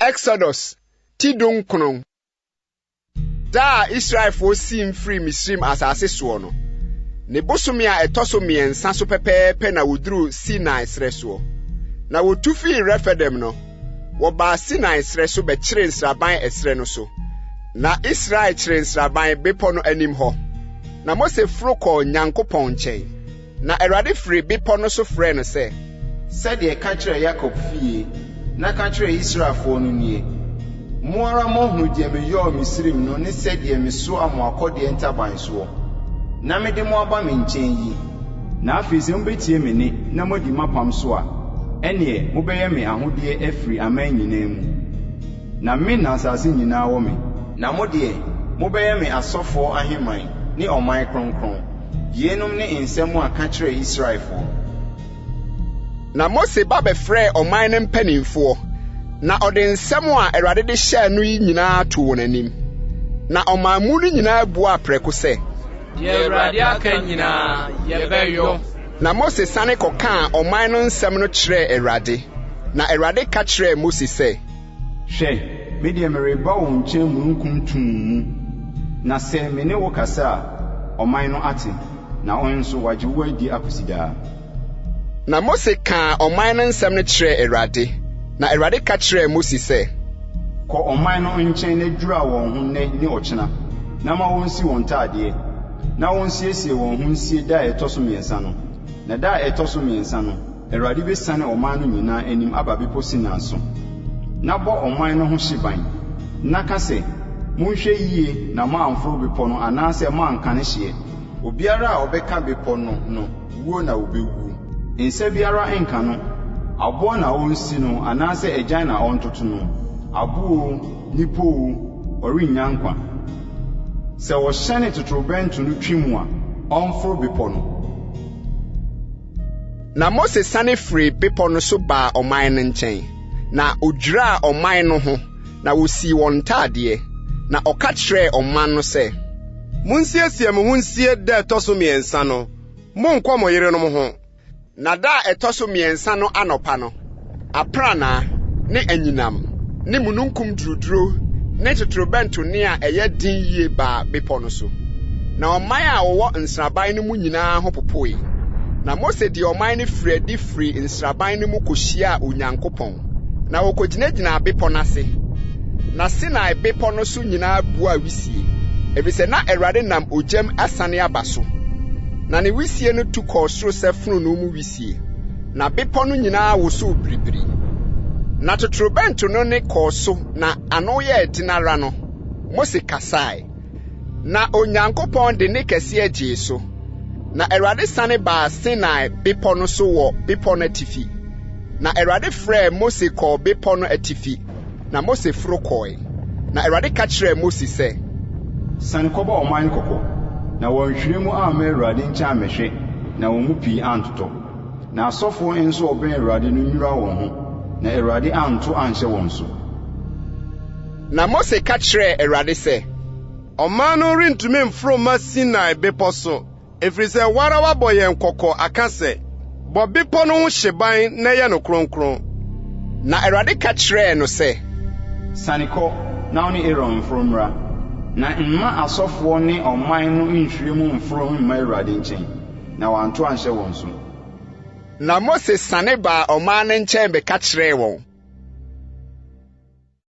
Exodus ti dunkron. Da a Israelfoɔ siim firii Misraim asase soɔ no, ne bosome a ɛtɔ so mmiɛnsa so pɛpɛɛpɛ na wɔduruu Sinai serɛ soɔ. Na wɔtu firii Refidim no, wɔbaa Sinai serɛ so bɛkyeree nsraban ɛserɛ no so. Na Israel kyeree nsraban bepɔ no anim hɔ. Na Mose foro kɔɔ Nyankopɔn nkyɛn. Na Awurade firi bepɔ no so frɛɛ no sɛ. Sɛdeɛ ka kyerɛ Yakob fie, na ka kyerɛ Israelfoɔ no nie, Mo ara moahunu deɛ meyɔɔ Misraim no ne sɛdeɛ mesoaa mo akɔdeɛ ntaban soɔ, na mede mo aba me nkyɛn yi. Na afei sɛ mobɛtie me nne na moadi m'apam so a, ɛnneɛ mobɛyɛ me ahodeɛ afiri aman nyinaa mu, na me na asase nyinaa wɔ me. Na mo deɛ, mobɛyɛ me asɔfoɔ ahemman ne ɔman kronkron. Yeinom ne nsɛm a ka kyerɛ Israelfoɔ. Na Mose ba bɛfrɛɛ ɔman no mpanimfoɔ, na ɔde nsɛm a Awurade de hyɛɛ no yi nyinaa too wɔn anim. Na ɔman mu no nyinaa buaa prɛko sɛ, Deɛ Awurade aka nyinaa, yɛbɛyɔ. Na Mose sane kɔkaa ɔman no nsɛm no kyerɛɛ Awurade. Na Awurade ka kyerɛɛ Mose sɛ. Hwɛ, me deɛ mereba wo nkyɛn mununkum tumm mu, na sɛ me ne wo kasa a, ɔman no ate, na wɔn nso wɔagye wo adi akosi daa. Na Mose kaa ɔman no nsɛm no kyerɛɛ Awurade. Na Awurade ka kyerɛɛ Mose sɛ. Kɔ ɔman no nkyɛn na dwira wɔn ho nnɛ ne ɔkyena, na ma wɔnsi wɔn ntadeɛ, na wɔnsiesie wɔn ho nsie da a ɛtɔ so mmiɛnsa no, na da a ɛtɔ so mmiɛnsa no, Awurade bɛsiane ɔman no nyinaa anim aba Bepɔ Sinai so. Na bɔ ɔman no ho hyeban, na ka sɛ, 'Monhwɛ yie na moamforo bepɔ no anaasɛ moanka ne hyeɛ. Obiara a ɔbɛka bepɔ no no, wuo na ɔbɛwuo. Nsa biara nnka no, aboɔ na ɔnsi no anaasɛ agyan na ɔntoto no, aboɔ oo, nnipa oo, ɔrennya nkwa. Sɛ wɔhyɛne totorobɛnto no twe mu a, ɔmforo bepɔ no. Na Mose sane firii bepɔ no so baa ɔman no nkyɛn, na odwiraa ɔman no ho, na wosii wɔn ntadeɛ. Na ɔka kyerɛɛ ɔman no sɛ. Monsiesie mo ho nsie da a ɛtɔ so mmiɛnsa no, monnkɔ mo yerenom ho. Na da a ɛtɔ so mmiɛnsa no anɔpa no, aprannaa, ne anyinam, ne mununkum duruduro ne totorobɛnto nne a ɛyɛ den yie baa bepɔ no so. Na ɔman a wɔwɔ nsraban no mu nyinaa ho popoe. Na Mose de ɔman no firii adi firii nsraban no mu kɔhyiaa Onyankopɔn, na wɔkɔgyinagyinaa bepɔ no ase. Na Sinai bepɔ no so nyinaa buaa wisie, ɛfiri sɛ na Awurade nam ogyam asiane aba so. Na ne wisie no tu kɔɔ soro sɛ fononoo mu wisie. Na bepɔ no nyinaa wosow biribiri. Na totorobɛnto no nne kɔɔ so na ano yɛɛ den ara no, Mose kasae. Na Onyankopɔn de nne kɛseɛ gyee so. Na Awurade sane baa Sinai bepɔ no so wɔ bepɔ no atifi. Na Awurade frɛɛ Mose kɔɔ bepɔ no atifi, na Mose foro kɔe. Na Awurade ka kyerɛɛ Mose sɛ. Siane kɔbɔ ɔman no kɔkɔ, na wɔanhwire mu amma Awurade nkyɛn ammɛhwɛ, na wɔn mu pii antotɔ. Na asɔfoɔ nso a wɔbɛn Awurade no nnwira wɔn ho, na Awurade anto anhyɛ wɔn so. Na Mose ka kyerɛɛ Awurade sɛ. Ɔman no rentumi mforo mma Sinai Bepɔ so, ɛfiri sɛ wo ara woabɔ yɛn kɔkɔ aka sɛ, 'Bɔ bepɔ no ho hyeban na yɛ no kronkron. Na Awurade ka kyerɛɛ no sɛ. Siane kɔ, na wo ne Aaron mforo mmra, na mma asɔfoɔ ne ɔman no nnhwire mu mmforo mma Awurade nkyɛn, na wanto anhyɛ wɔn so. Na Mose sane baa ɔman no nkyɛn bɛka kyerɛɛ wɔn.